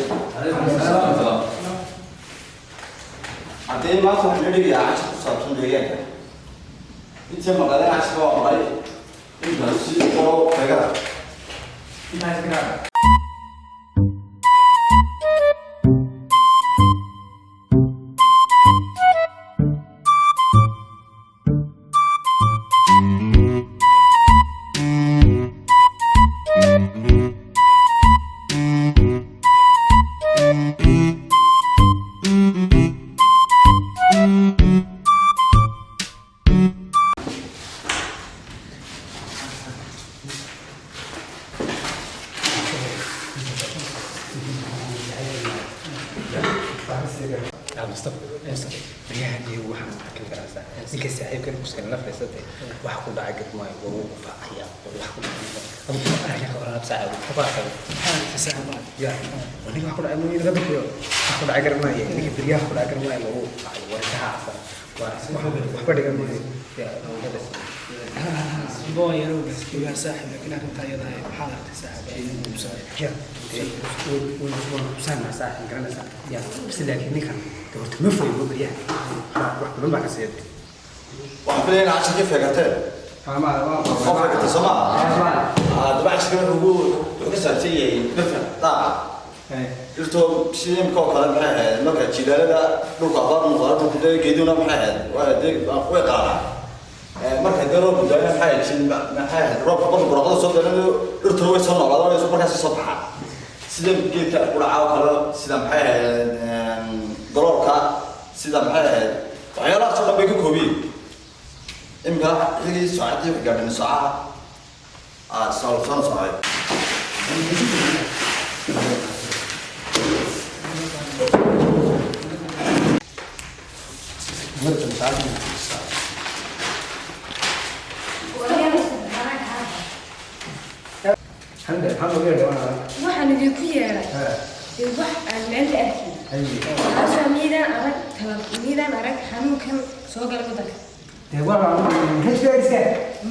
Calaykum. Haddii maanta waxaan la dhigayaa cashir ku saabsan deegaanka. Intii maqaleen cashirka waa maqlay. Intaan sii qoro feegada. Mustafa, Mustafa, baryahan iyo waxaan arkin karaa ninka saaxiibkan ku la fadhiisatay wax ku dhacay garmaayo waa uu faacaya wax ku dhacay abu arrin ka warab saaxiib ku dhacay ya wani wax ku dhacay mooyee laga bixiyo wax ku dhacay garmaayo ninka baryaha ku dhacay garmaayo waa uu faacay warkaha afar waa waxba dhigan mooyee ya nabadda. Ogaa saaxib, laakiin arrinta ayada ah maxaad aragtay saaxib? Ya saan saaxiib garanaysaa ya bas, laakiin ninkan horta ma foyo baryaha wax badan baa ka siiyay. Waxaan filayaa inaad cashirkii feegateen. Oo feegatay soo maaha? Haddaba cashirka wuxuu ka saabsan yahay dhirta daaqa. Dhirto sida imika oo kale maxay ahayd marka jilaalada dhulka abaar noqdo, dhulku dee geeduna maxay ahayd waa dee way qaadaan. Marka dee roobku daayo maxay ahayd maxay ahayd roobka marka barwaaqada soo dhalanayo dhirtuna way soo noolaadaan, way markaas soo baxaan. Sida geedka quraca oo kale, sida maxay ahayd galoolka, sida maxay ahayd waxyaalahaas oo dhan bay ka koobiyeen. Imika xilligii saacaddii waxay gaadhay saacaha soo soo socday. Waxaan idinku yeedhay dee wax aan maanta arkin, taasoo miidaan arag tala miidaan arag xanuunkan soo galay waddanka.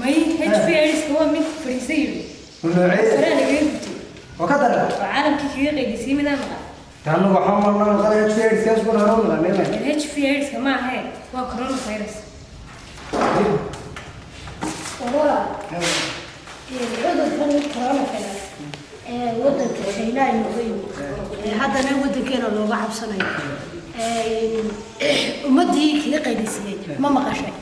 May HIV AIDS waa mid fadhiisa yidhi faraa lagaga gubtay oo caalamkii kaga qaydisay midaan maqal. HIV AIDS ma ahee, waa coronavirus. Cudurkan coronavirus ee wadanka China inooga yimid ee haddana wadankeena looga cabsanayo, ummadii kaga qaydisiiyey ma maqashay?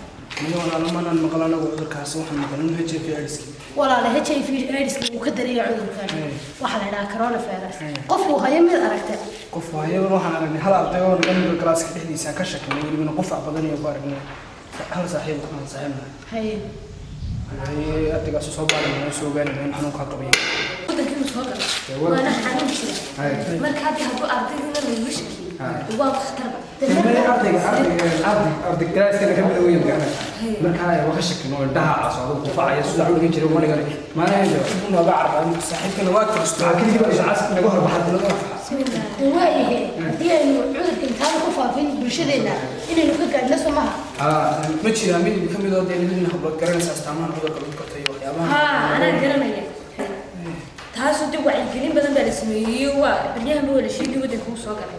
Walaalo, manaan maqal anagu cudurkaas. Waxaan maqal inuu HIV AIDS. Walaale, HIV AIDS wuu ka daraya cudurkan. Waxaa la idhahaa coronavirus. Qofku hayo mid aragtay? Qof waayo waxaan aragnay hal arday oo naga mida galaaska dhexdiisa ka shakinay, welibana qufac badan iyo ku aragnay hal saaxiib aan saaxiibnahay. Haye. Haye, ardaygaas soo baaranay oo soo ogaanay in xanuunkaa qabay. Wadankii uu soo galay waana xanuun jira. Marka haddii hadduu ardaydina looga shakiyey waa khatarba. Ardayga ardayga arday arday galaaska ka mid weyn garanaysaa marka waa ka shakin oo indhaha casoodo qufacaya sida u dhigan jiray uma dhigan maanaha. Dib nooga carraa saaxiibkana waa kiristo. Waxaa keligii baa iscaas naga hor baxay. Waayahe, haddii aynu cudurka intaanu ku faafin bulshadeena inaynu ka gaadhno, soo maha? Ma jiraa mid ka mid oo dee labadiina hablood garanaysa astaamahan cudurka lagu garto iyo waxyaabaha? Haa, anaa garanaya. Taasoo dee wacyigelin badan baa la sameeyey, waa baryahan ba waa la sheegay waddanka uu soo galay.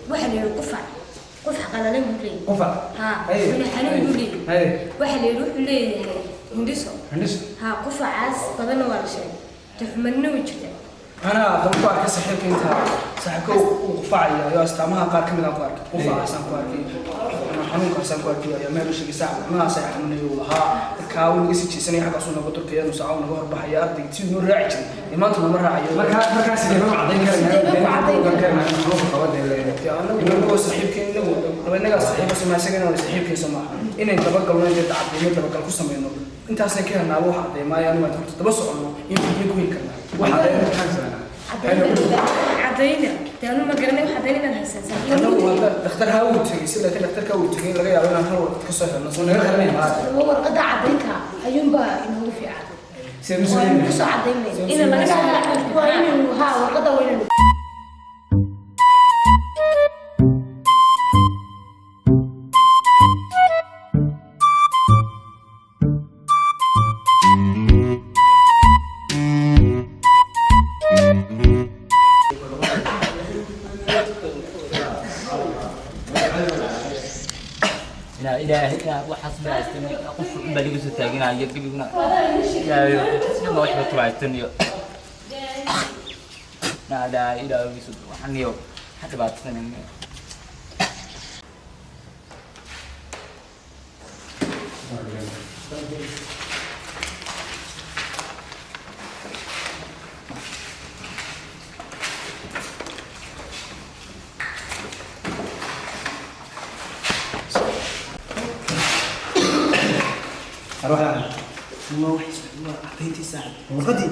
Waxaa la yidhi qufac, qufac qalalan buu leeyahay. Qufac. Haa, wana xanuun buu leeyahay. Waxaa la yidhi wuxuu leeyahay hindhiso. Hindhiso. Haa, qufacaas badanna waa la sheegay, tuxumadna way jirtaa. Anaa haddaba ku arkay saaxiibka inta saaxiibka uu qufacaya ayo astaamaha qaar ka mid aan ku arkay, qufacaasaan ku arkay, xanuunkaasaan ku arkay ayaa meel u sheegay saaxib xumahaas ay xanuunayo uu lahaa. Markaa uu naga sii jeesanaya, xaggaasuu naga durkaya, nus saaca uu naga horbaxaya. Ardayga siduu noo raaci jiray dee maanta nooma raacayo. Markaa sidee loo cadayn Sidee loo karnaa cadayn ogaan karnaa in xanuunka qaba dee? Dee anagu inagoo saaxiibkeen inagu laba inagaa saaxiiba soma isagana waa saaxiibkiisa maaha inayn dabagalno intay cadeymo dabagal ku sameyno intaasna ka helnaaba wax caddeymaayo. Anigu horta daba soconno in fidiyo ku heli karnaa. Wax cadayn maxaan sameynaa? Cadayna dee anu ma garanay wax cadayna inaad haysansaa. Anagu hadda dhakhtar ha uu tegey si, laakiin dhakhtarka uu tegey laga yaabo inaan hal warqad ka soo helno. Soo naga qarinay malaha. Warqadda caddaynta ayuunbaa inoogu fiican. Sidee u waa inuu sameynaa? kusoo caddaynayna Ina laga soo waa inaynu haa warqadda waa inaynu Ilaahay waxaas baa haystan qof baa lagu soo taaginaya gebiguna ilaahay sida ma waxba tubaystan iyo laa ilaahay waxaan iyo ha dhibaatadan. اروح اعمل ما wax waa cadayntii saaxib. warqadii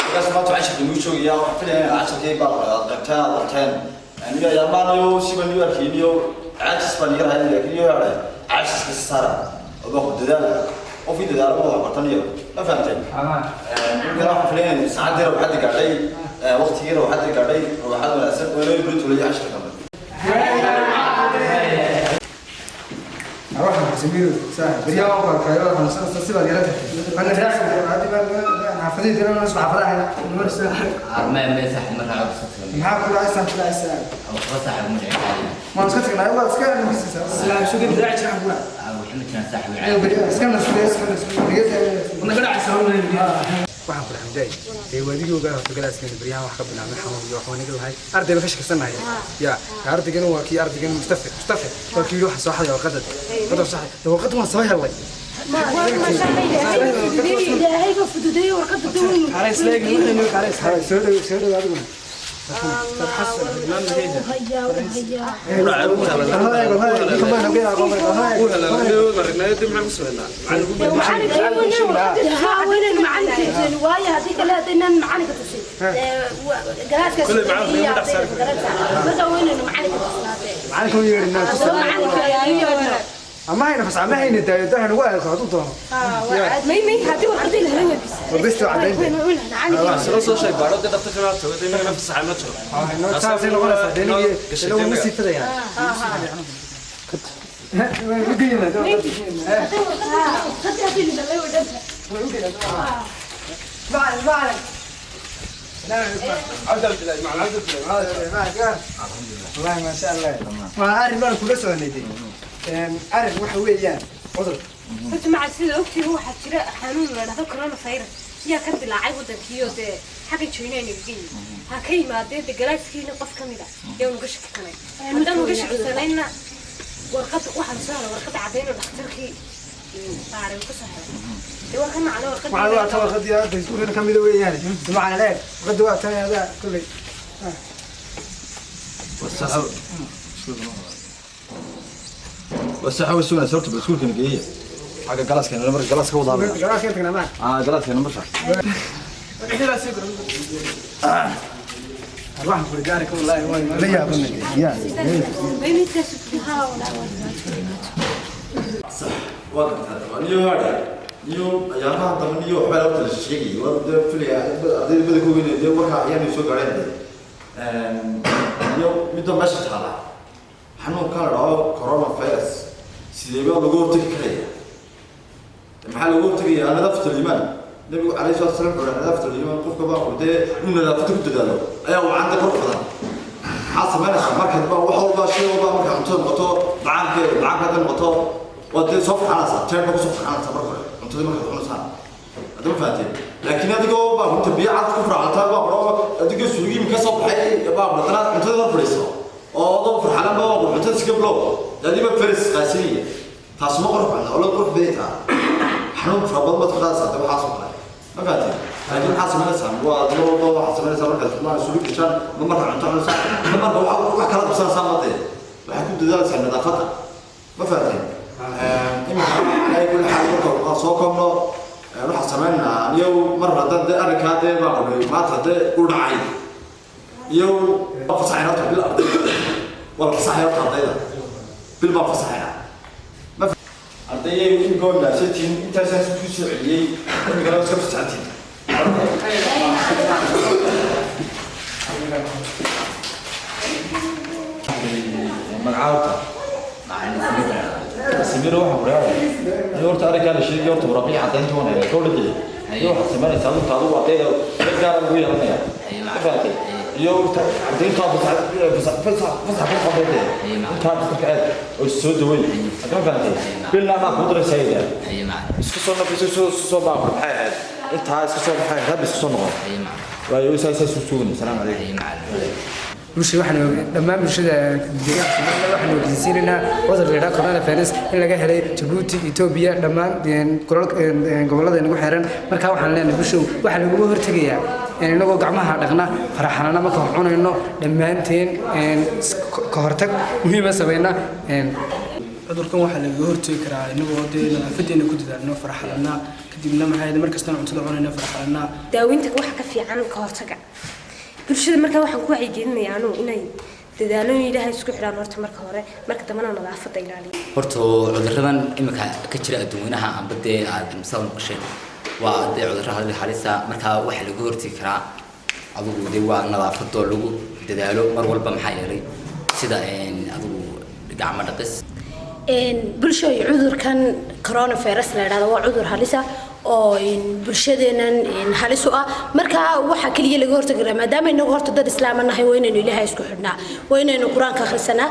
Markaas maanta cashirka nuu joogayaa, waxaan filayaa inaad cashirkii baa qabtaan aad qabteen. Aniga ayaamaanayo siba new arkeyniyo caajis baan iga rahay, laakiin iyo yaadhay caajiska si saara oo baa ku dadaala, qofkii dadaala ma wax bartanayo, ma fahamteen? Markaa waxaan filayaa in saacaddii waxaad gaadhay, waqtigiina waxaad gaadhay, waxaad wanaagsan waa loo tulaya cashirka dambe. اروح سمير ساعة بريا وقع كايرو خمسة سبعة جرات انا راسي عادي ما حافظين ترى انا اسمع حافظها ma ma saaxib ma raaco maxaa ku dhacay saaxib dhacay saaxib waxba saaxib ma dhicin. Ma iska tagnaa waa iska nafsiisa. Saaxib soo gadi daaci jiraan kula. Waxa ma jiraan saaxib. Ayo beriya iska nafsiisa iska nafsiisa. Wana ka dhacay sababna. Waxaan ku xamday ee wadigii ogaa horta galaaskeen baryahan wax ka bilaabnay xanuun iyo waxaan naga lahay arday ba ka shakasanahay ya ardaygan waa kii ardaygan Mustafa Mustafa waa kii wax soo xaday warqadda warqadda soo xaday warqadda waan soo helay. Ilaahay ba fududeeyey warqadda daweynu. Soo dhow soo dhow adigu. Hayaa hayaa. Waynan macalinka tusin waayo haddii kale haddaynan macalinka tusin galaaskaas marka waynaynu macalinka tusnaatee. Macalinka u yeedhinaa. Macalinka yeedhno. Ama hayna fas ama hayna daayo dahan ugu aado hadduu doono. May may haddii warqadii la helay waa bis. Waa bes waa cadaynta. Soo sheeg baaro dad dhaqtar kana tago inay ma fasaxay ma jiro. Taasay noqonaysaa dee inuu ugu sii fidayaan. Way u geynaa. Warqadii haddii la helay waa dhanta. معلم معلم. السلام عليكم. عبد الله مع عبد الله. والله ما شاء الله ما أعرف أنا كل سنة أعرف waxa weeyaan cudur. Horta maca sida ogtihi waxaa jira xanuun la dhahdo coronavirus yaa ka dilaacay waddankiiyo dee xagga China aynu kaga yimid ha ka yimaadee dee galaaskiina qof ka mid ah yaa uga shakisanay, haddaan uga shakisanayna warqad waxaa la soo helay warqadda caddayn oo dhakhtarkii baaray uu ka soo helay dee waa ka macno warqadda. Waxaa waa tan warqadii hadda iskuulka ka mid weeyaan macna leeg warqadii waa tan hada kulley. Wasaxa way sugnaa sababta iskuulkana geeya xagga galaaskeenna marka galaaska wada hadlaya. Galaaska tagnaa ma ah galaaskeenna marka. Arwax ku gaari ka wallahi way la yaabana ya. Waa gartaa niyo haadha niyo ayaamaha dambe niyo waxbaa horta la sheegayay waa dee filaya ardayda badankooda inay dee warkaa ayaanay soo gaadheen dee niyo midda meesha taala xanuunkan la dhaho coronavirus sidee baa lagu hortagi karaya? Maxaa lagu hortagayaa? Nadaafat aliimaan. Nabigu calayhi salatu wasalaam wuxuu dhahay nadaafat aliimaan, qofka baa uu dee inuu nadaafada ku dadaalo ayaa wacanta qurux badan. Maxaa samaynaysaa markaad baa wax walba shay walba markaa cuntada noqoto macaankeeda macaanka hadday noqoto waa dee soo farxanaysaa teerba kusoo farxanaysaa marka hore cuntada markaad cunaysaan hadda ma fahanteen, laakiin adigoo baa runta biyo cad ku farxantaa baa qoro adigoo suugiimi ka soo baxay baa haddana cuntada la fadhiiso oo adoo farxalan baa qor cuntada iska blow adiba faris qaasinaya taas ma qurux badna oo la qurux badan taa xanuun fara badan baad ku qaadaysaa hadda waxaas oo kale ma fahanteen, laakiin maxaa samaynaysaa waa adigo walba waxaad samaynaysaa markaad ma suugi gashaan ma marka cunto cunaysaa ma marka wax wax kala qabsanaysaa ma dee waxaad ku dadaalaysaa nadaafadda, ma fahanteen? Iminka alaa kulli xaal marka waan soo koobno waxaan samaynaynaa aniyo mar haddaan dee arrinkaa dee baan qabnay maanta dee u dhacay iyo waa fasaxayna horta bil ardayda waa la fasaxaya horta ardayda bil baan fasaxaynaa ardayay iminka waa mahadsantihiin intaasaan ku soo celiyey iminkana waa iska fasaxantihiin. Magacaabta. Macallin Samir. Samir, waxaan ku leeyahay aniga horta arrinkaa la sheegay, horta waraaqii caddaynta waan helay dowladda iyo waxaad samaynaysaa adunta adigu ardayda dad gaara ugu yeelanaya, ma fahamtay? Iyo horta caddaynta fasax fasax fasax fasax ku qabantay intaa dhakhtarka aad oo soo daway, ma fahamtay? Bilna anaa kuu diray sayida isku soo nafiso, soo soo baa maxay ahayd intaa iska soo baxay, rabbi isku soo noqon waayo saa saa soo suugna. Salaamu calaykum. Bulshada waxaan dhammaan bulshada deegaanka Soomaaliya waxaan ogeysiinaynaa cudur la yidhaha coronavirus in laga helay Jabuuti, Etoobiya, dhammaan gobollada inagu xeeran. Marka waxaan leenahay bulshow, waxaa laguga hortegayaa inagoo gacmaha dhaqna, faraxalana marka wax cunayno, dhammaanteen ka hortag muhiima samayna. Cudurkan waxaa lagaga hortegi karaa inagoo dee nadaafadeena ku dadaalno, faraxalana, kadibna maxay mar kastana cuntada cunayna faraxalana. Daaweynta waxa ka fiican ka hortaga bulshada. Markaa waxaan ku wacyigelinayaa anugu inay dadaalooyin Ilaahay isku xidhaan horta marka hore, marka dambena nadaafadda ilaaliya. Horta cuduradan imika ka jira adduunweynaha amba dee aad misaal maqasheen waa dee cudurro halisa. Markaa waxaa laga hortegi karaa adigu dee waa nadaafadoo lagu dadaalo mar walba, maxaa yeelay sida adigu gacmo dhaqis. Bulshooy, cudurkan coronavirus la yidhahdo waa cudur halisa oo bulshadeennan halis u ah. Marka waxaa keliya laga hortagi karaa, maadaama inagu horta dad islaama nahay, waa inaynu Ilaahay isku xidhnaa, waa inaynu Qur-aanka akhrisanaa.